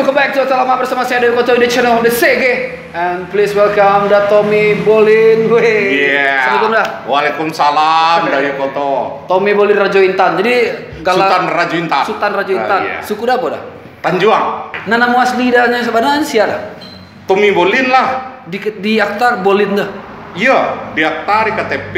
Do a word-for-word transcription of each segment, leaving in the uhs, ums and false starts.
Welcome back to Asalamak bersama saya Dayu Koto di channel The Sege. And please welcome Da Tommy Bolin. Weh. Yeah. Assalamualaikum, Da. Waalaikumsalam, Dayu Koto. Tommy Bolin Rajo Intan. Jadi, gala- Sutan Rajo Intan. Sutan Rajo Intan. Ah, iya. Suku Da apo, Da? Tanjuang. Nah, namo asli Da nyo sabananyo sia, Da? Tommy Bolin lah. Di, di akta Bolin tu. Iyo, di akta, di K T P,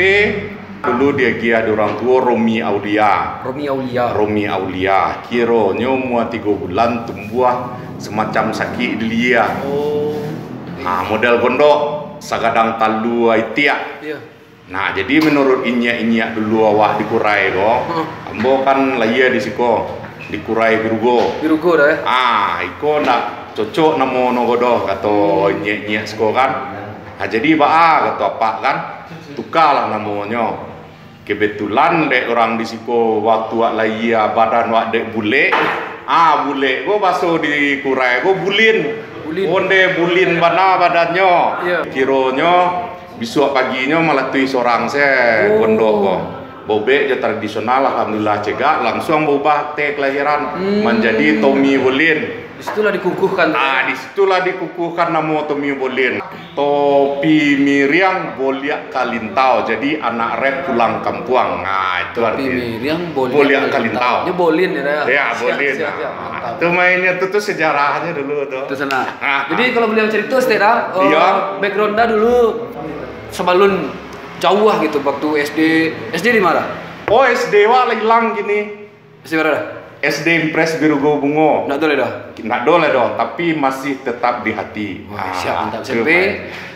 dulu diagiah di urang tuo Romi Aulia. Romi Aulia. Romi Aulia. Kironyo umua tigo bulan tumbuah semacam sakik di lia. Oh. Ah, model gondok, sagadang talua itiak. Iyo. Nah, jadi menurut inyiak-inyiak dulu awak di Kurai ko, hmm, ambo kan lahia di siko, di Kurai Birugo. Birugo Da, eh? Ah, iko ndak cocok namo no ko doh, kato inyiak-inyiak siko kan. Ah, jadi baa, kato apak kan, tukalah namonyo. Kebetulan dek urang di siko, waktu wak lahia badan wak dek bulek. Ah, bulek ko baso di Kurai ko bulin. Bulin. Onde bulin bana badannyo. Iyo. Kironyo bisuak paginyo malatuih sorang se, oh, gondok ko. Bobek jo tradisional, alhamdulillah cegak, langsuang baubah akte kelahiran, hmm, manjadi Tommy Bolin. Di situlah dikukuhkan tu, ah, ya? Di situlah dikukuhkan namo Tommy Bolin. Topi miriang, boliak kalintau. Jadi anak rep pulang kampuang. Nah, itu artinya. Topi miriang, boliak kalintau. Boliak kalintau. Dia Bolin ya, Da? Ya, siap, Bolin. Siap, siap. Nah, mantap. Itu mainnya tu, tu sejarahnya dulu tu. Itu sana. Ah. Jadi kalau boliah cerita sedikit, Da, eh, iya, background Da dulu sebelum jauh lah gitu, waktu S D, S D di mana? Oh, S D wak lah hilang kini. S D bara, Da? S D Impres Birugo Bungo. Ndak ado lai, Da? Ndak ado lai doh, tapi masih tetap di hati. Wah, ah, siap, mantap. S M P?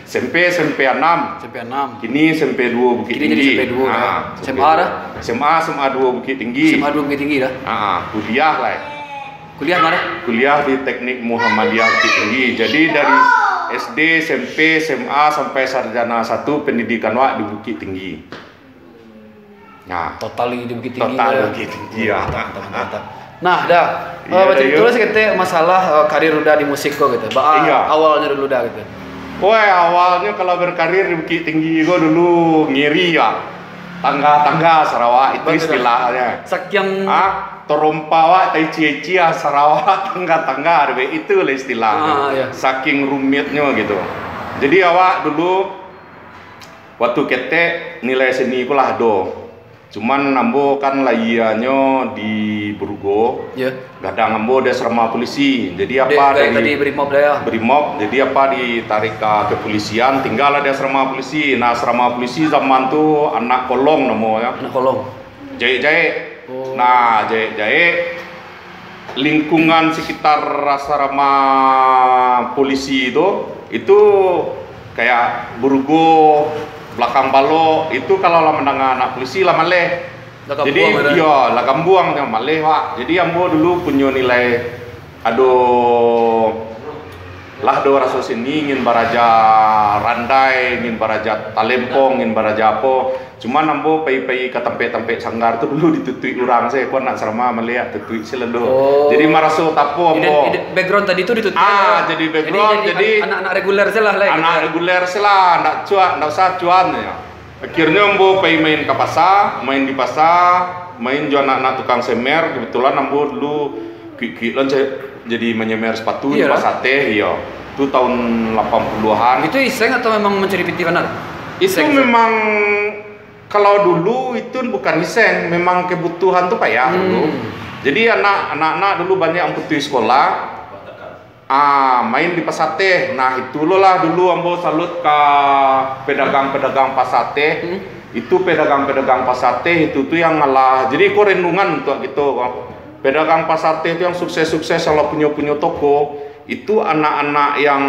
S M P, S M P anam. S M P anam. Kini S M P dua Bukittinggi. Kini jadi S M P dua, ah, ya. S M A, Da? S M A, S M A dua Bukittinggi. S M A dua Bukittinggi, Da? Ah, kuliah lah. Kuliah mana? Kuliah di Teknik Muhammadiyah Bukittinggi. Jadi dari S D, S M P, S M A sampai sarjana satu pendidikan wak di Bukittinggi. Nah, total di Bukittinggi, total ya. Bukittinggi, ya. Mantap, mantap, mantap. Nah, Da, iya, eh, Da, bacerita yo. Dulu saketek masalah, eh, karir Uda di musik ko gitu. Ba-, iya. Awalnya dulu, Da, gitu. Wah, awalnya kalau berkarir di Bukittinggi ko dulu ngeri ya. Tangga-tangga Sarawak itu istilahnya. Sakiang, ah, terompa wak, taici-ici ah, Sarawak tangga-tangga, itulah istilahnya. Ah, iya. Saking rumitnya gitu. Jadi awak dulu waktu ketek, nilai seni ko lah ado. Cuman ambo kan lahianyo di Birugo. Ya. Gadang ambo di asrama polisi. Jadi apa dari Brimob, ya? Brimob, jadi apa ditarik ka kepolisian, tinggal lah di asrama polisi. Nah, asrama polisi zaman tu Anak Kolong namonyo. Anak Kolong. Jaek-jaek. Oh. Nah, jaek-jaek, lingkungan sekitar asrama polisi tu, itu kayak Birugo, Balakang Balok, itu kalau lah mandanga anak polisi lah maleh. Dah kampuang. Jadi, dah, iyo, lah kampuang nyo maleh, Pak. Jadi ambo dulu punyo nilai, ado lah do raso seni, ingin baraja randai, ingin baraja talempong, ingin baraja apo. Cuman ambo pai-pai ka tampek-tampek sanggar tu dulu ditutuik urang se, ko anak asrama maleh, tutuik se lah do. Oh. Jadi maraso tapo ambo. Iden-, iden-, background tadi tu ditutuik. Ah, jadi background, jadi, jadi an-, anak-anak reguler se lah, lai, anak reguler se lah, ndak cuan, ndak usah cuan, ya. Akhirnyo ambo pai main ka pasa, main di pasa, main jo anak-anak tukang semer, kebetulan ambo dulu kuik-kuik lah, jadi manyemer sepatu di Pasa Teh, iyo. Itu tahun lapan puluhan. Itu iseng atau memang mancari piti banar? Itu iseng, memang, kalau dulu itu bukan iseng, memang kebutuhan tu payah dulu. Hmm. Jadi anak, anak-anak dulu banyak yang putus sekolah. Ah, main di Pasa Teh. Nah, itu lo lah dulu ambo salut ka pedagang-pedagang Pasa Teh. Hmm. Itu pedagang-pedagang Pasa Teh itu tu yang ngalah. Jadi ko renungan untuak kito ko. Pedagang Pasa Teh tu yang sukses-sukses, yang lah punyo-punyo toko, itu anak-anak yang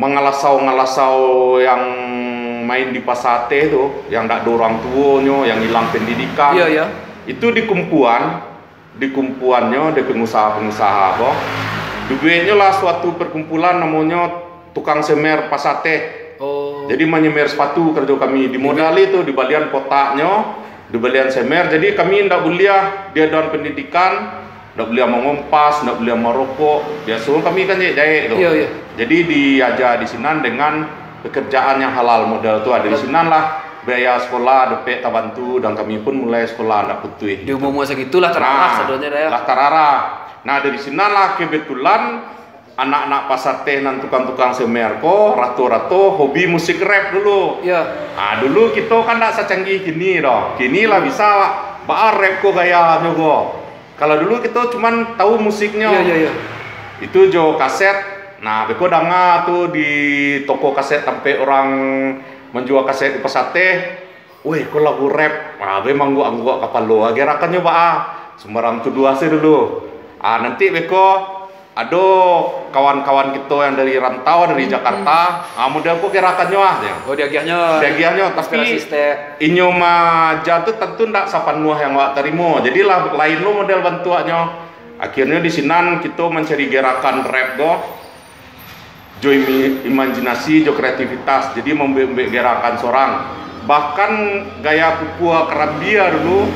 mangalasau-ngalasau yang main di Pasa Teh tu, yang dak ado urang tuonyo, yang ilang pendidikan. Iya, iya. Itu dikumpuan, dikumpuannyo dek pengusaha-pengusaha ko. Dibueknyo lah suatu perkumpulan namonyo Tukang Semer Pasa Teh. Oh. Jadi manyemer sepatu karajo kami. Dimodali tu, dibalian kotaknyo, dibalian semer. Jadi kami ndak buliah diadoan pendidikan, ndak buliah mangompas, ndak buliah marokok. Biaso kami kan jaek-jaek tu. Iya, iya. Jadi diaja di sinan dengan pekerjaan yang halal model tu. Ada di sinan lah. Biaya sekolah dapek tabantu, dan kami pun mulai sekolah ndak putuih. Di umur-umur sagitu lah tararah sadonyo dah, yo. Lah tararah. Nah, dari sinan lah kebetulan anak-anak pasateh nan tukang-tukang semer ko rato-rato hobi musik rap dulu. Yo. Ah, dulu kito kan ndak sacanggih kini doh. Kini lah bisa baa rap ko gayanyo ko. Kalau dulu kito cuman tahu musiknyo. Iyo, iyo, iyo. Itu jo kaset. Nah, beko danga tu di toko kaset tampek urang manjua kaset di Pasateh. Weh, ko lagu rap. Ah, be mangguak-angguak kapalo. Ah, gerakannyo baa? Sumbarang tuduah se dulu. Ah, nanti beko ado kawan-kawan kito yang dari rantau, dari Jakarta. Ah, model ko gerakannyo ah, jar. Oh, diagiahnyo. Diagiahnyo, tapi inyo maaja tu tantu ndak sapanuah yang awak tarimo. Jadi lah lain lo model bantuaknyo. Akhirnyo di sinan kito mancari gerakan rap ko jo imi-, imajinasi, jo kreativitas. Jadi mambuek-buek gerakan sorang. Bahkan gaya pukua karambia dulu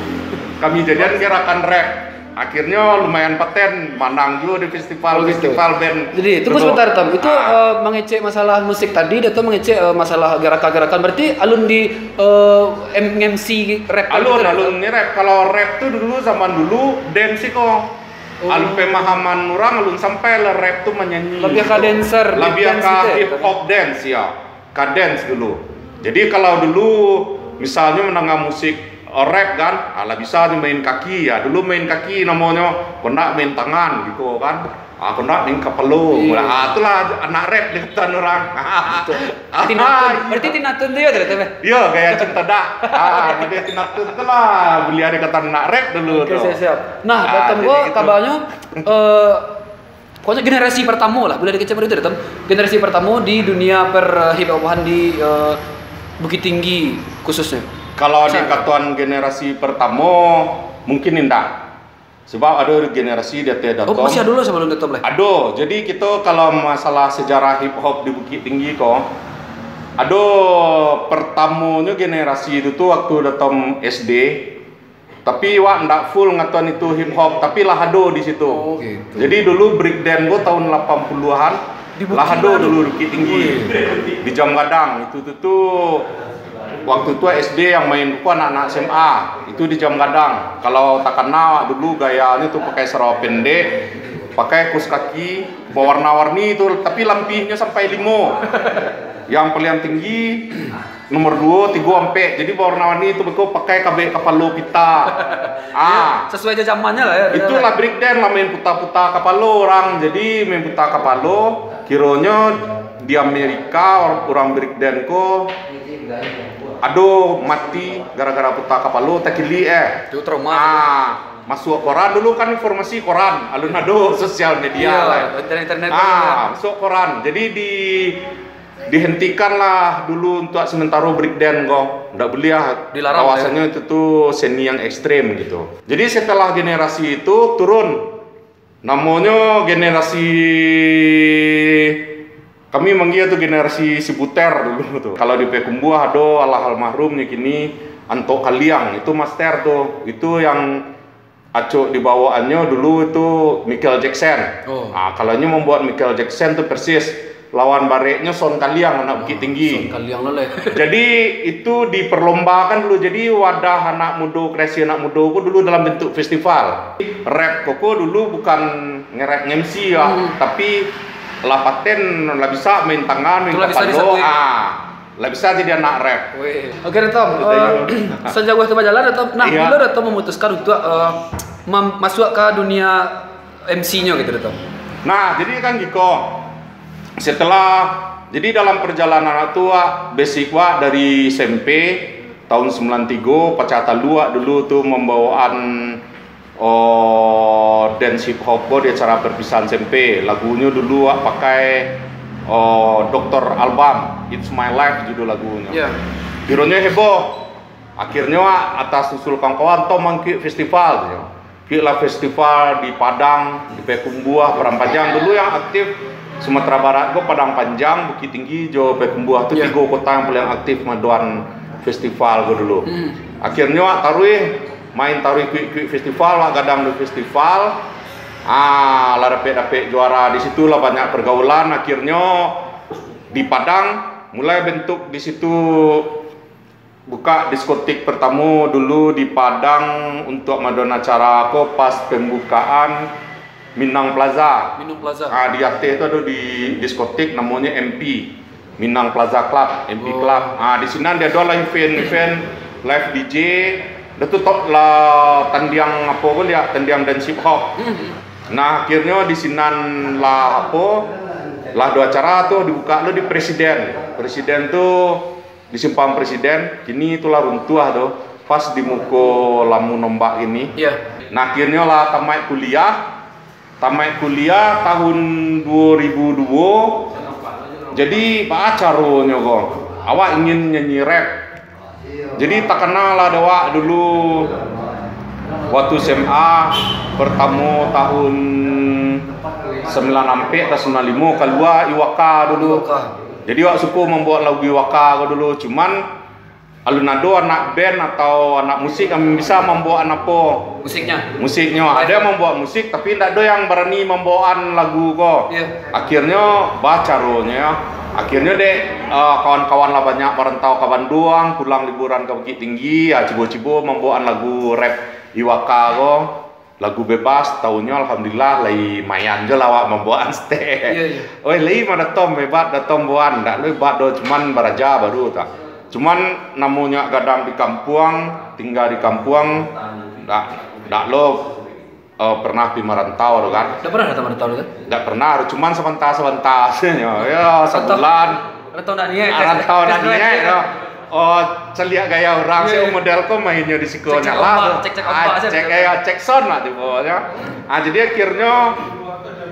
kami jadian gerakan rap. Akhirnyo lumayan paten, manang juo di festival-festival band. Jadi, tunggu sebentar, Tom. Itu, eh, mangecek masalah musik tadi, dah tu mangecek, eh, masalah gerakan-gerakan. Berarti alun di, eh, M-, M C rap. Alun, alun nge-rap. Kalau rap tu dulu, zaman dulu, dance ko. Oh. Alun pemahaman urang, alun sampai lah rap tu manyanyi. Labiah ka dancer, labiah ka hip hop dance, ya. Ka dance dulu. Jadi kalau dulu misalnyo mandanga musik, eh, rap kan, ah, lah bisa nyo main kaki, ya. Dulu main kaki namonyo, kok ndak main tangan gitu kan. Ah, kok ndak main kapalo. Iyo. Ah, itulah anak rap dikatoan urang. Betul. Tinatun. Berarti tinatun tu yo, tu, tu, eh? Iyo, gaya cinta dak. Ah, model tinatun tu lah. Buliah dikatoan anak rap dulu tu. Oke, siap, siap. Nah, ah, datang jadi gua gitu. Kabarnyo, eh, Pokoknyo generasi pertamo lah, buliah dikecek model itu, Tom. Generasi pertamo di dunia per, eh, hip hopan di, eh, Bukittinggi khususnyo. Kalau dikatoan generasi pertamo, mungkin indak. Sebab ado generasi di ateh dah, Tom. Oh, masih ado lo sabalum dah, Tom, lah? Ado. Jadi, kito kalau masalah sejarah hip hop di Bukittinggi ko, ado pertamonyo generasi itu tu waktu dah, Tom, S D. Tapi wak ndak full ngatoan itu hip hop, tapi lah ado di situ. Oh, gitu. Jadi dulu break dance ko tahun lapan puluhan, lah ado dulu Bukittinggi. Wih. Di Jam Gadang. Itu tu, tu waktu tu S D yang main ko anak-anak S M A. Itu di Jam Gadang. Kalau takana wak dulu gayanyo tu pakai sarawa pendek, pakai kaus kaki, bawarna-warni tu, tapi lampihnyo sampai limo. Yang paling tinggi nomor duo, tigo, ampek. Jadi bawarna-warni tu beko pakai kabek kapalo pita. Ah. Sesuai jo zamannyo lah, yo. Itulah break dance lah, main puta-puta kapalo urang. Jadi main puta kapalo, kironyo di Amerika or-, urang break dance ko ado mati gara-gara puta kapalo, takilik, eh. Itu trauma. Ah, masuak koran dulu kan, informasi koran. Alun ado sosial media lah. Iyo, internet-internet dulu, yo. Ah, masuak koran. Jadi di dihentikanlah dulu untuk sementara break dance ko. Ndak buliah. Dilarang, bahwasanya itu tu seni yang ekstrem gitu. Jadi setelah generasi itu turun, namonyo generasi, kami manggil tu generasi Sibuter dulu tu. Kalau di Payakumbuah ado alah almarhumnyo kini, Antok Kaliang, itu master tu. Itu yang acok dibawaannyo dulu tu Michael Jackson. Oh. Ah, kalau nyo mambuat Michael Jackson tu persis lawan bareknyo Son Kaliang, anak Bukittinggi. Son Kaliang lah, leh. Jadi itu diperlombakan dulu. Jadi wadah anak mudo, kreasi anak mudo ko dulu dalam bentuk festival. Rap ko, ko dulu bukan nge-rap nge-M C ya, tapi lah paten, lah bisa main tangan, main kapalo. Itulah bisa disatuin. Ah. Lah bisa jadi anak rap. Weh. Oke, Dato. Eh, sejauh itu berjalan, Dato. Nah, bilo Dato memutuskan untuk, eh, mam-, masuk ke dunia M C-nyo gitu, Dato? Nah, jadi kan giko. Setelah, jadi dalam perjalanan tu, wak, basic wak dari S M P, tahun sembilan tiga, Pacah Talu, wak, dulu tu membawaan oh, dance hip hop ko di acara perpisahan S M P. Lagunyo dulu wak pakai, oh, Doktor Alban, It's My Life judul lagunyo. Ya. Kironyo heboh. Akhirnyo wak atas usul kawan-kawan, "Tom, mangkuik festival," tu. Kuik lah festival di Padang, di Payakumbuah, Padang Panjang. Dulu yang aktif Sumatera Barat ko Padang Panjang, Bukittinggi, jo Payakumbuah tu, ya, tigo kota yang paling aktif madoan festival ko dulu. Hmm. Akhirnyo wak taruih main taruih kuik-kuik festival, wak gadang di festival. Ah, lah dapek-dapek juara di situ, lah banyak pergaulan. Akhirnyo di Padang mulai bentuk di situ Buka diskotik pertamo dulu di Padang untuk madoan acara ko pas pembukaan Minang Plaza. Minang Plaza. Ah, di ateh tu ado di diskotik namonyo M P, Minang Plaza Club, M P Oh. Club. Ah, di sinan dia ado lah event-event live D J. Dah tu tok lah tandiang apo ko dia, tandiang dan hip hop. Hmm. Nah, akhirnyo di sinan lah apo, lah ado acara tu dibuka lo di Presiden. Presiden tu di Simpang Presiden, kini tu lah runtuah tu, pas di muko Lamu Nombak ini. Iya. Nah, akhirnyo lah tamaik kuliah, tamaik kuliah tahun dua ribu dua. Jadi, baa caronyo ko? Awak ingin nyanyi rap. Jadi, takana lah dek awak dulu waktu S M A pertamo tahun sembilan ampek atau sembilan limo, kalua Iwaka dulu. Iwaka. Jadi, awak suko mambuek lagu Iwaka ko dulu. Cuman, alun ado anak band atau anak musik yang bisa mambuekan apo? Musiknya. Musiknyo. Baik. Ado yang mambuek musik, tapi ndak ado yang barani mambuekan lagu ko. Iya. Akhirnyo, baa caronyo, akhirnyo dek, eh, kawan-kawan lah banyak marantau ka Banduang, pulang liburan ka Bukittinggi, ya, cubo-cubo mambuekan lagu rap Iwaka ko. Lagu bebas, tahunyo alhamdulillah, lai mayan jo lah awak mambuekan stek. Iya, iya. Oi, lai mah Datom, hebat Datom buan. Ndak lo hebat doh, cuman baraja baru tu. Cuman namonyo gadang di kampuang, tingga di kampuang, ndak, ndak lo, eh, pernah pi marantau tu kan. Ndak pernah datang marantau tu kan? Ndak pernah, cuman sabanta-sabanta sajo. Yo, sabulan. Rantau ndak niaik. Ah, rantau ndak niaik, yo. Oh, caliak gaya urang, iya, sih, iya, model ko mainnyo di siko. Cek-cek nyo lah ombak, tu. Cek-cek ombak sajo. Ah, cek gaya, cek sound lah tibo nyo. Ah, jadi akhirnyo,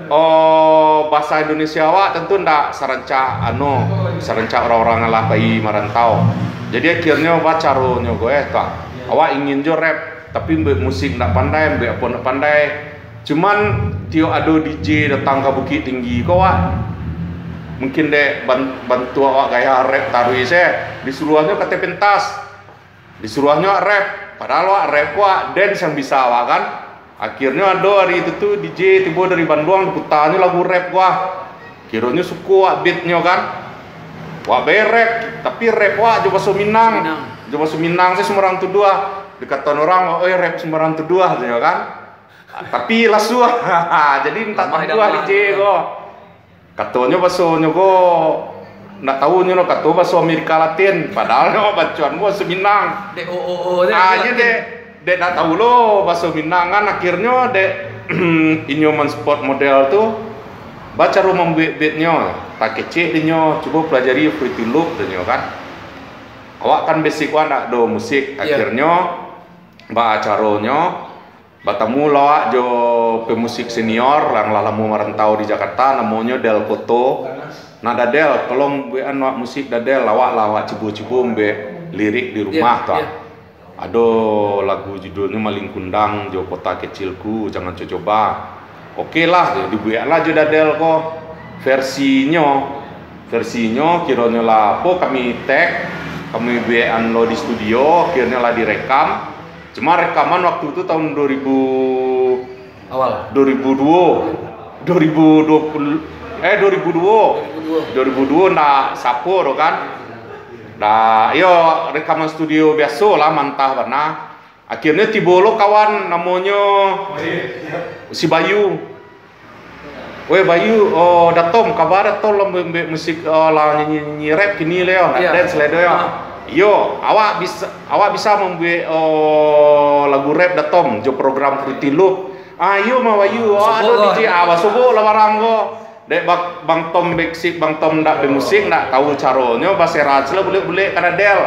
oh, bahasa Indonesia awak tentu ndak sarancak, anu, sarancak urang-urang nan lah pai marantau. Jadi akhirnyo, baa caronyo ko, eh, tu. Awak ingin jo rap, tapi ambiak musik ndak pandai, ambiak apo ndak pandai. Cuman, tiok ado D J datang ka Bukittinggi ko, wak, mungkin dek ban-, bantuak awak gaya rap taruih se, disuruahnyo ka ateh pentas, disuruahnyo rap, padahal awak rap ko, wak, dance yang bisa awak kan. Akhirnyo ado hari itu tu D J tibo dari Banduang, diputanyo lagu rap ko, wak. Kironyo suko awak beatnyo kan. Wak bae rap, tapi rap wak jo baso Minang. Minang. Jo baso Minang se sumbarang tuduah. Dikaton urang, "Oi, rap sumbarang tuduah," katonyo kan. Tapi lasuah. Jadi mintak tampuah D J ko. Katonyo basonyo ko, ndak tahu nyo lo kato baso Amerika Latin, padahal nyo bacoan ko baso Minang. Dek o, o, o, dek. Ah, iyo, Latin. Dek, dek ndak tahu lo baso Minang kan, akhirnyo dek inyo mansupport model tu, baa caro mambuek beatnyo, takecek dek inyo, cubo pelajari Fruity Loop dek inyo kan. Awak kan basic wak ndak do musik, iyo, akhirnyo baa caronyo, batamu lah awak jo pemusik senior yang lah lamo marantau di Jakarta, namonyo Del Koto. Nah, Da Del, tolong buekan awak musik, Da Del, awak lah awak cubo-cubo ambiak lirik di rumah tu. Iyo, iyo. Ado lagu judulnyo Malin Kundang jo Kota Kecilku, jangan coba-coba. Oke lah, dibueklah jo Da Del ko versinyo. Versinyo kironyo lah apo kami take, kami buekan lo di studio, akhirnyo lah direkam. Cuma rekaman waktu tu tahun dua ribu, awal. Dua ribu dua, dua ribu dua puluh, eh, dua ribu dua. Dua ribu dua. Dua ribu dua ndak sapo tu kan. Ndak, iyo, rekaman studio biaso lah, mantah bana. Akhirnyo tibo lo kawan namonyo si Bayu. "Weh, Bayu, oh, Da Tom, kaba Da Tom lah ambiak musik, oh, lah nyanyi-nyanyi rap kini lo yo, nak dance lah do yo." Ah. "Iyo, awak bisa, awak bisa mambuek, oh, lagu rap Da Tom jo program Fruity Loop." "Ah, iyo mah, Bayu. Ah, ado D J, ah, basobok lah barang ko." Dek Bang, Bang Tom Beksik, Bang Tom ndak bemusik, ndak tahu caronyo, baserak se lah bulek-bulek ka Da Del.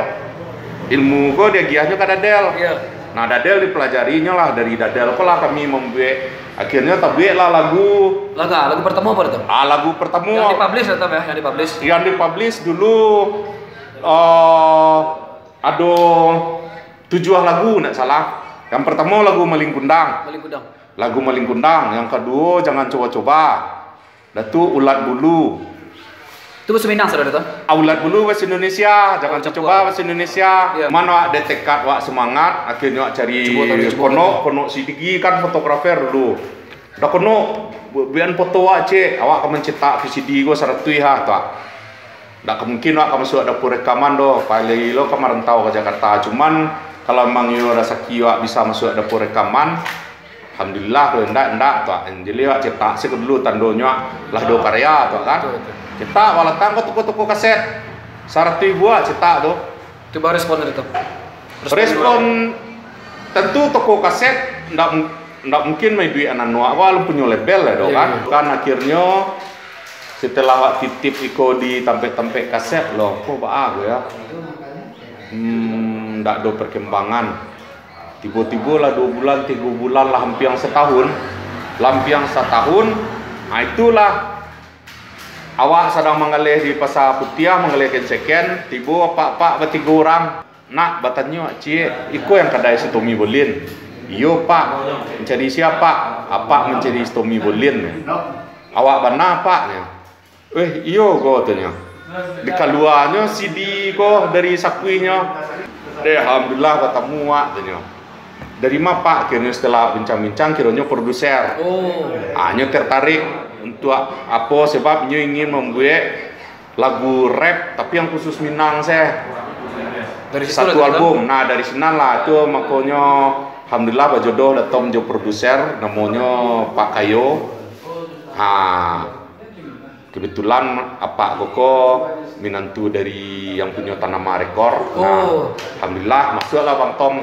Ilmu ko diagiahnyo ka Da Del. Iyo. Nah, Da Del dipelajarinyo lah, dari Da Del ko lah kami mambuek. Akhirnyo tabuek lah lagu. Lagu, lagu pertamo apo tu? Ah, lagu pertamo. Yang dipublish atau yang dipublish? Yang dipublish dulu, eh, ado tujuah lagu, ndak salah. Yang pertamo lagu Malin Kundang. Malin Kundang. Lagu Malin Kundang. Yang kaduo Jangan Coba-Coba. Dah tu Ulat Bulu. Itu bahasa Minang, saudara tu? Ah, Ulat Bulu bahasa Indonesia, Jangan Coba-Coba bahasa Indonesia. Iya. Mano awak dek tekad awak semangat, akhirnyo awak cari Ponok, Ponok Sidigi kan fotografer dulu. Dah Ponok, bu-, buekan foto awak, cek, awak ka mancetak V C D ko saratuih ha, tu. Ndak ka mungkin awak ka masuak dapur rekaman doh, paling lo ka marantau ka Jakarta. Cuman, kalau emang iyo rasaki awak bisa masuak dapur rekaman, alhamdulillah, kalau ndak, ndak tu awak. Jadi awak cetak se dulu tandonyo lah do karya tu kan. Betul, betul. Cetak, awak latang ka toko-toko kaset. Saratuih ribu awak cetak tu. Cubo respon dari tu. Respon, tentu toko kaset ndak mu-, ndak mungkin maiduik anak nuak, awak alun punyo label lah doh. Iya, kan. Iya. Kan akhirnyo setelah awak titip iko di tampek-tampek kaset lo, ko baa ko ya. Hmm, ndak ado perkembangan. Tibo-tibo lah duo bulan, tigo bulan, lah hampiang satahun. Lah hampiang satahun, ha, itulah awak sadang manggaleh di Pasa Putiah, manggaleh kenseken, tibo apak-apak batigo urang. Nak batanyo, "Ciek, iko yang kadai si Tommy Bolin?" "Iyo, Pak." "Mancari sia, Pak?" "Apak mancari si Tommy Bolin." "Awak bana, Pak?" nyo. "Eh, iyo ko," katonyo. Dikaluanyo C D ko dari sakuihnyo. "Deh, alhamdulillah batamu awak," katonyo. "Dari ma, Pak?" Kironyo setelah bincang-bincang, kironyo produser. Oh. Ah, nyo tertarik untuk apo, sebab nyo ingin mambuek lagu rap, tapi yang khusus Minang se. Dari situ satu lah, album. Nah, dari sinan lah tu, makonyo alhamdulillah bajodoh lah Tom jo produser, namonyo Pak Kayo. Ha, kebetulan apak koko minantu dari yang punyo Tanama Record. Nah, oh, alhamdulillah, masuaklah Bang Tom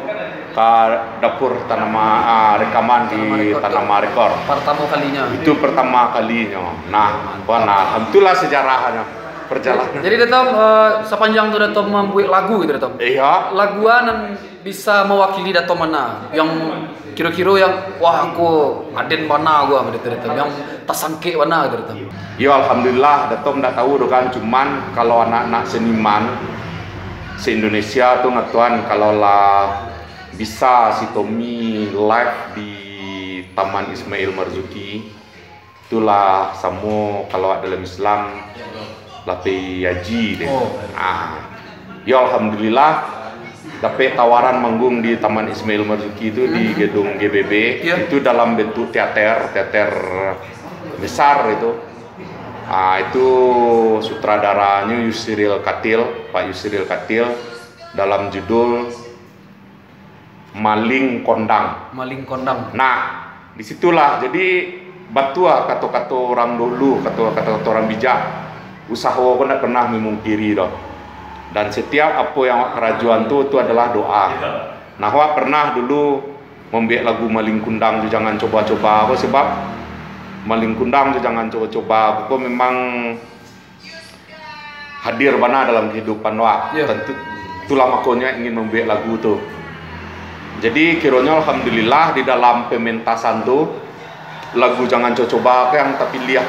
ka dapur Tanama, ah, rekaman di Tanama Record. Tanama Record. Pertama kalinya. Itu pertama kalinyo. Nah, mantap. Nah, itulah sejarahnyo, perjalanan. Jadi, Datom, eh, sapanjang tu Datom mambuek lagu gitu, Datom. Iya. Lagu a nan bisa mawakili Datom bana, yang kiro-kiro yang, "Wah, ko aden bana ko," gitu, Datom. Yang tasangkek bana gitu, Datom. Yo, alhamdulillah, Datom ndak tahu tu kan, cuman kalau anak-anak seniman se-Indonesia tu ngatoan, kalau lah bisa si Tommy live di Taman Ismail Marzuki, tu lah samo kalau dalam Islam lah pai haji deh. Oh. Ah. Yo, alhamdulillah, dapek tawaran manggung di Taman Ismail Marzuki tu, di gedung G B B. Iya. Itu dalam bentuk teater, teater besar itu. Ah, itu sutradaranyo Yusril Katil, Pak Yusril Katil, dalam judul Maling Kondang. Maling Kondang. Nah, di situlah, jadi, batua kato-kato urang dulu, kato-kato urang bijak, usaho ko ndak pernah memungkiri doh. Dan setiap apo yang awak karajoan tu, tu adalah doa. Nah, awak pernah dulu mambuek lagu Maling Kundang tu, Jangan Coba-Coba ko, sebab Maling Kundang tu, Jangan Coba-Coba ko memang hadir bana dalam kehidupan awak. Yo. Tentu, itulah makonyo ingin mambuek lagu tu. Jadi, kironyo alhamdulillah di dalam pementasan tu, lagu Jangan Coba-Coba ko yang tapiliah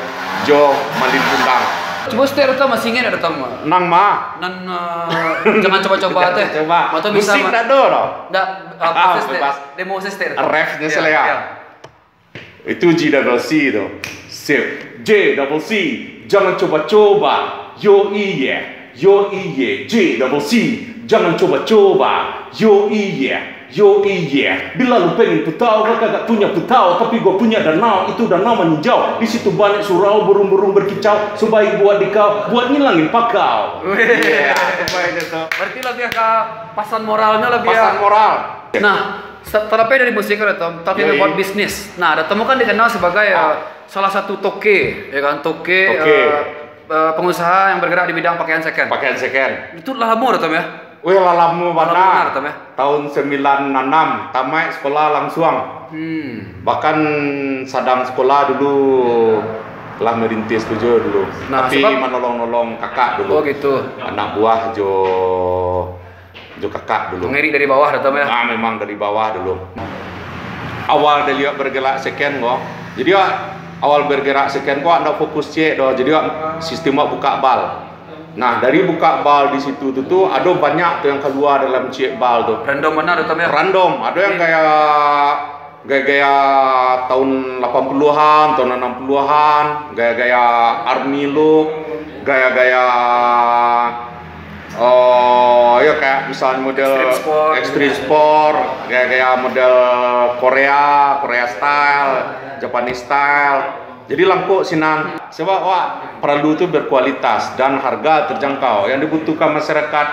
jo Maling Kundang. Cubo setek, Datom, masih ingat ndak, Datom? Nan ma? Nan, eh, Jangan Coba-Coba teh. Coba. Atau bisa. Musik ma-, ndak ado doh. Ndak, eh, ah, proses teh. Bebas. Demo setek, Datom. Refnyo. Yo, selea. Yo. Itu G double C tu. Sip. G double C, jangan coba-coba. Yo iye, yo iye. G double C, jangan coba-coba. Yo iye, yo iye. Bila lu pengen putau, gua kagak punya putau, tapi gua punya danau, itu danau maninjau. Di situ banyak surau, burung-burung berkicau. Sebaik buat dikau, buat ngilangin pakau. Wih, iya, terbaik itu. Berarti lebih ke pasan moralnya lebih. Pasan ya. Moral. Nah, Sa-, talapai dari musik, Datom, tapi, yoi, buat bisnis. Nah, Datom kan dikenal sebagai, ah, eh, salah satu toke, ya kan, toke, toke, eh, eh, pengusaha yang bergerak di bidang pakaian second. Pakaian second. Itu lah lamo, Datom, ya? Weh, lah lamo bana, Datom, ya? Tahun sembilan enam, tamaik sekolah langsuang. Hmm. Bahkan sadang sekolah dulu lah merintis tu jo dulu. Nah, tapi sebab manolong-nolong kakak dulu. Oh, gitu. Anak buah jo jo kakak dulu. Mangirik dari bawah, Datom, ya? Ah, memang dari bawah dulu. Awal dari awak bergerak second ko. Jadi, awak awal bergerak second ko, ndak fokus ciek doh. Jadi, awak sistem awak buka bal. Nah, dari buka bal di situ tu, tu, ado banyak tu yang kalua dalam ciek bal tu. Random bana, Datom, ya? Random. Ado yang kayak gaya-gaya tahun lapan puluhan, tahun enam puluhan, gaya-gaya army look, gaya-gaya, oh, ya, kayak misalnya model extreme sport, extreme sport, gaya-gaya model Korea, Korea style, Japanese style. Jadi langkok sinan, sebab awak paralu tu berkualitas dan harga terjangkau. Yang dibutuhkan masyarakat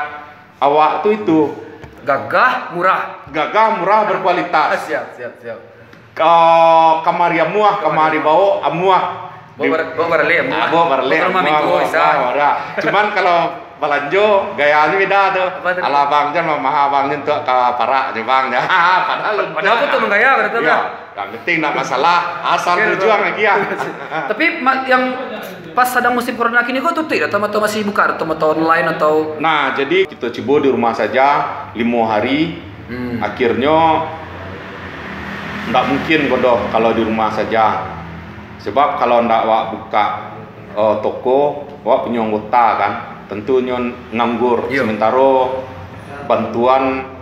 awak tu itu Gagah, murah. Gagah, murah, berkualitas. Siap, siap, siap. Ka-, kamari amuah, kamari baok amuah. Baok bar-, baok baralek amuah. Ah, baok baralek amuah, baok ka rumah minggu, baok, bisa. Baok, baok. Cuman kalau balanjo, gayanyo beda tu. Apa tu? Alah, bang, jan mamaha, bang, nyo untuak ka parak nyo, bang. Padahal, padahal tu mah gaya, berarti lah. Yang penting ndak masalah, asal tujuan lagi ya. Tapi ma-, yang pas sadang musim corona kini ko tutuik atau, atau masih buka atau, atau online atau? Nah, jadi kito cubo di rumah saja limo hari. Hmm. Akhirnyo ndak mungkin ko doh kalau di rumah saja. Sebab kalau ndak awak buka, eh, toko, awak punyo anggota kan, tentunyo nganggur. Iyo. Sementaro bantuan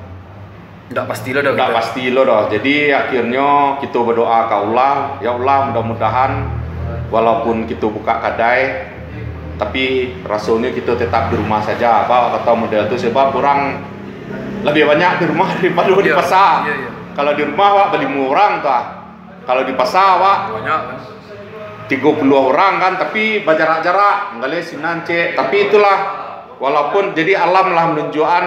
Ndak pasti lo doh. Ndak pasti lo doh. Jadi, akhirnyo kito badoa ka Allah, "Ya Allah, mudah-mudahan walaupun kito buka kadai, tapi rasonyo kito tetap di rumah saja." Apa kato model tu, sebab urang labiah banyak di rumah daripado di pasa. Iyo, iyo. Kalau di rumah, awak balimo urang tu ah. Kalau di pasa, awak banyak kan, tigo puluah urang kan, tapi bajarak-jarak, manggaleh sinan cek. Tapi itulah, walaupun jadi alam lah menunjukkan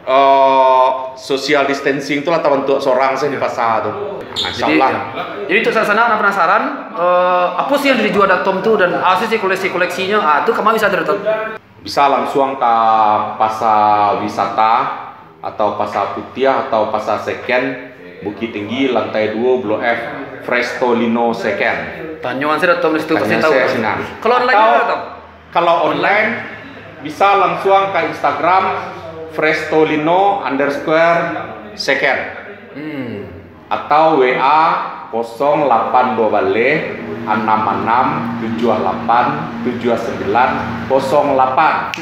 eh, social distancing tu lah tabantuak sorang sajo di pasa tu. Nah, insyaallah. Jadi, ya. Jadi, untuak sanak-sanak nan penasaran, eh, apo sih yang dijua Datom tu dan apo sih koleksi-koleksinyo? Ah, tu kama bisa tu, Datom? Bisa langsuang ka Pasar Wisata atau Pasar Putiah atau Pasar Second Bukittinggi, lantai duo, Blok F, Frestolino Second. Tanyoan sajo Datom di situ, pasti tahu. Tanyoan sajo sinan. Kalau online atau gimana, Datom? Kalau online, bisa langsuang ka Instagram, Frestolino underscore second. Hmm. Atau W A kosong lapan dua baleh, anam anam tujuah lapan tujuah sambilan kosong lapan.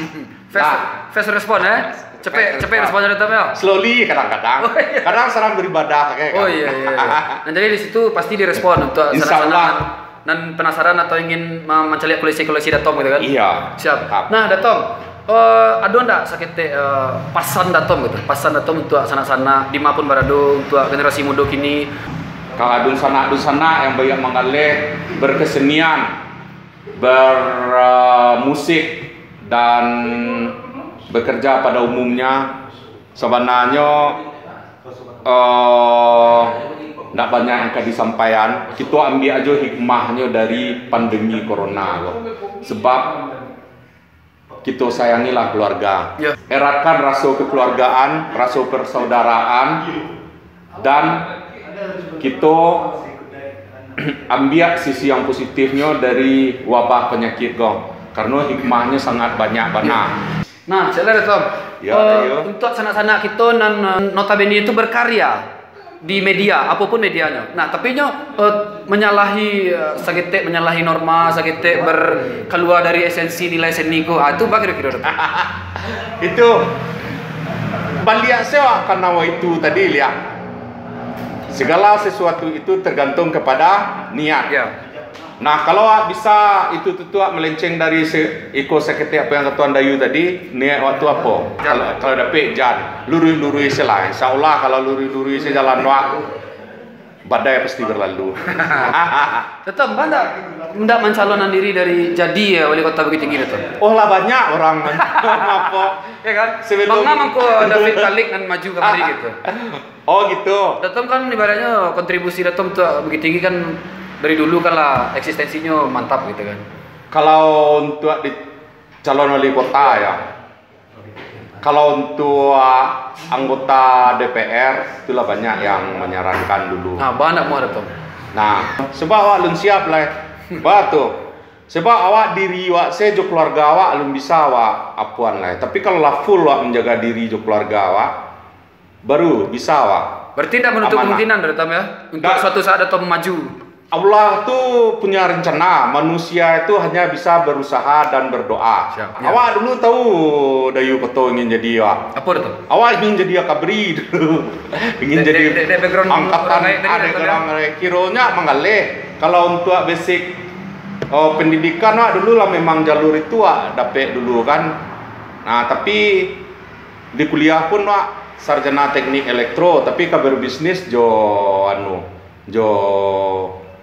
Fast, nah. Fast respon, eh? Cepek, fast cepek respon. Respon dari Datom, yo? Slowly kadang-kadang. Oh, iya. Kadang sadang beribadah, kayak. Oh, kan? Iya, iya, iya. Nah, jadi di situ pasti direspon untuak sanak-sanak. Insyaallah. Nan penasaran atau ingin ma-, mancaliak koleksi-koleksi Datom gitu kan? Iya. Siap. Siap. Nah, Datom, eh, ado ndak saketek, eh, pasan Datom gitu? Pasan Datom untuak sanak-sanak, di ma pun barado, untuak generasi mudo kini? Ka dunsanak-dunsanak yang banyak manggaleh berkesenian, bermusik, dan bekerja pada umumnya, sabananyo, eh, ndak banyak yang ka disampaian. Kito ambiak ajo hikmahnyo dari pandemi corona ko. Sebab kito sayangilah keluarga. Ya. Eratkan raso kekeluargaan, raso persaudaraan, dan kito ambiak sisi yang positifnyo dari wabah panyakit ko. Kareno hikmahnyo sangat banyak bana. Nah, cek lah, Datom. Ya, eh, ya. Untuak sanak-sanak kito nan, eh, notabene itu berkarya di media, apapun medianyo. Nah, tapi nyo, eh, menyalahi, eh, saketek menyalahi norma, saketek ber-, kalua dari esensi nilai seni ko. Ah, itu bagaimana kira-kira, Datom? Itu baliak se awak ka nan itu tadi, liak. Segala sesuatu itu tergantung kepada niat. Ya. Nah, kalau awak bisa itu tu, tu awak melenceng dari se-, iko saketek apo yang kato Dayu tadi, niat awak tu apo? Jan. Kalau, kalau dapek jan, luruih-luruih se lah. Insyaallah kalau luruih-luruih se jalan awak, badai pasti berlalu. Datom, ba ndak, ndak mancalonkan diri dari jadi, ya, wali kota Bukittinggi, Datom? Oh lah, banyak urang man-, apo? Ya kan? Sebelum mangko David Kalik nan maju kamari gitu. Oh, gitu. Datom kan ibaratnyo kontribusi Datom tu Bukittinggi kan dari dulu kan lah eksistensinyo mantap gitu kan. Kalau untuak di calon wali kota ya. Kalau untuak anggota D P R, itulah banyak yang menyarankan dulu. Nah, banyak muah Datom. Nah, sebab awak alun siap lai. Ba tu. Sebab awak diri awak se jo keluarga awak alun bisa awak apuan lai. Tapi kalau lah full awak menjaga diri jo keluarga awak, baru bisa awak. Berarti ndak menutup kemungkinan, Datom, ya, untuk suatu saat Datom maju. Allah tu punya rencana, manusia itu hanya bisa berusaha dan berdoa. Siap. Ya. Awak dulu tahu Dayu Koto ingin jadi awak? Apa tu? Awak ingin jadi akabri dulu. Ingin jadi dek, dek, dek background angkatan orang lain tadi, ada Datom, ya? Kironyo manggaleh. Kalau untuak basic, oh, pendidikan awak dulu lah memang jalur itu awak dapek dulu kan. Nah, tapi di kuliah pun awak sarjana teknik elektro, tapi ka berbisnis jo anu, jo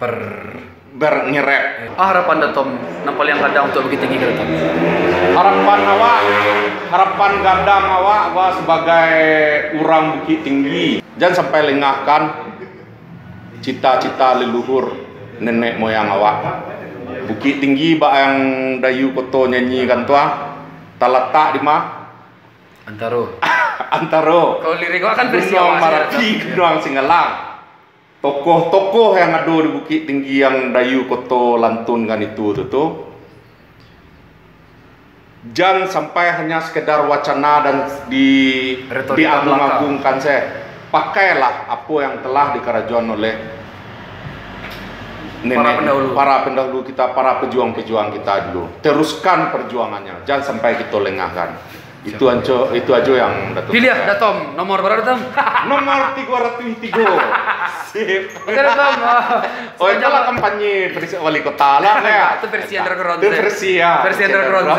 per-, Bernyerep. Ah, harapan Datom nan paliang gadang untuak Bukittinggi ka Datom? Harapan awak, harapan gadang awak, awak sabagai urang Bukittinggi, jan sampai lengahkan cita-cita leluhur nenek moyang awak. Bukittinggi bak yang Dayu Koto nyanyikan tu ah, talatak di ma? Antaro. Antaro Kalau lirik awak kan versi Gunuang awak sih, Marapi, Datom. Gunuang Singgalang. Tokoh-tokoh yang ado di Bukittinggi yang Dayu Koto lantunkan itu tu tu, jan sampai hanya sekedar wacana dan di Retorika diagung-agungkan saja. Pakailah apa yang telah dikarajoan oleh nenek, Para pendahulu. Para pendahulu kita, para pejuang-pejuang kita dulu. Teruskan perjuangannya, jangan sampai kita lengahkan. Itu anco, itu aja yang Datuk. Pilih Datom, nomor berapa Datom? Nomor tiga ratus tiga. Sip. Oke Datom. Ah, Oh, itu sepanjang- lah kampanye versi wali kota lah ya. Itu versi underground, Itu ya. Versi ya. Versi underground, ya.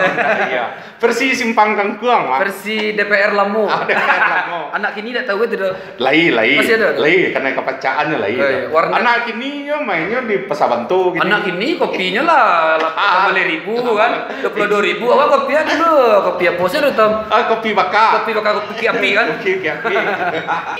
Iya. Versi simpang kangkuang, Mak. Versi D P R lamo. Ah, D P R lamo. Anak kini tak tahu itu dah. Lai, lai. Masih ada? Lai, karena kepacaannya lai. Lai, warna- Anak kini ya mainnya di Pasar Bantu gini. Anak kini kopinya lah delapan belas ribu kan, dua puluh dua ribu. Awak kopi apa dulu? Kopi apa sih Datom? Ah, kopi bakar. Kopi bakar, kopi api kan? Kopi, kopi api.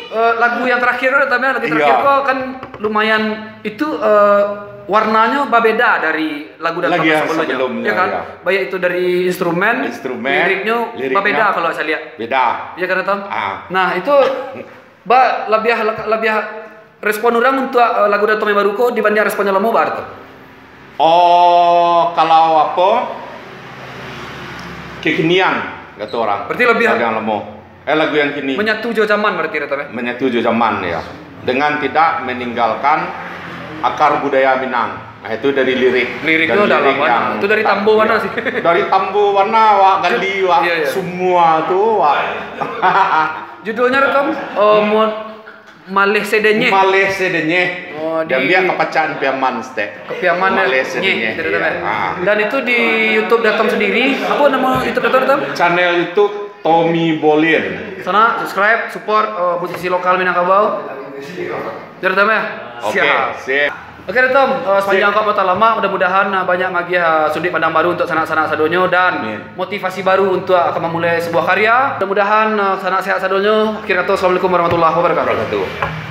Eh, lagu yang terakhir Datom ya, lagu Iya. terakhir kok kan lumayan itu eh, warnanya berbeda dari lagu Datom Lagi yang sebelumnya, sebelumnya, ya kan? Iya. Baik itu dari instrumen, Instrumen, liriknya, liriknya. Berbeda kalau saya lihat. Beda. Ya kan Datom? Ah. Nah, itu ba lebih lebih respon orang untuk eh, lagu Datom yang baru ko dibanding respon yang lama ba Datom? Oh, kalau apa? Kekinian, kata orang. Berarti lebih Lagu yang lama. Eh, lagu yang kini. Menyatu jo zaman berarti Datom ya? Menyatu jo zaman ya. Dengan tidak meninggalkan akar budaya Minang. Nah, itu dari lirik. Lirik Dan tu dah lirik lama. yang Itu dari tetap, Tambo ya. Wana sih. Dari Tambo Wana, wak, gali, wak, Iya, iya. Semua tu, wak. Judulnya Datom eh, Mo- Maleh Sedenyeh. Maleh Sedenyeh. Oh, di- Dan dia kepacaan Piaman, stek. Kepiaman Maleh ya? Sedenyeh. Nyeh, Datom ya? Ah. Dan itu di YouTube Datom sendiri. Apa nama YouTube Datom Datom? Channel YouTube Tommy Bolin. Sana subscribe, support eh, musisi lokal Minangkabau. Datom ya? Oke, Siap. sip. Oke Datom, eh, sepanjang kau patah lama, mudah-mudahan eh, banyak magiah eh, sudut pandang baru untuk sanak-sanak sadonyo dan Amin. Motivasi baru untuk akan memulai sebuah karya. Mudah-mudahan eh, sanak sehat sadonyo. Akhir kata, assalamualaikum warahmatullahi wabarakatuh. Wabarakatuh.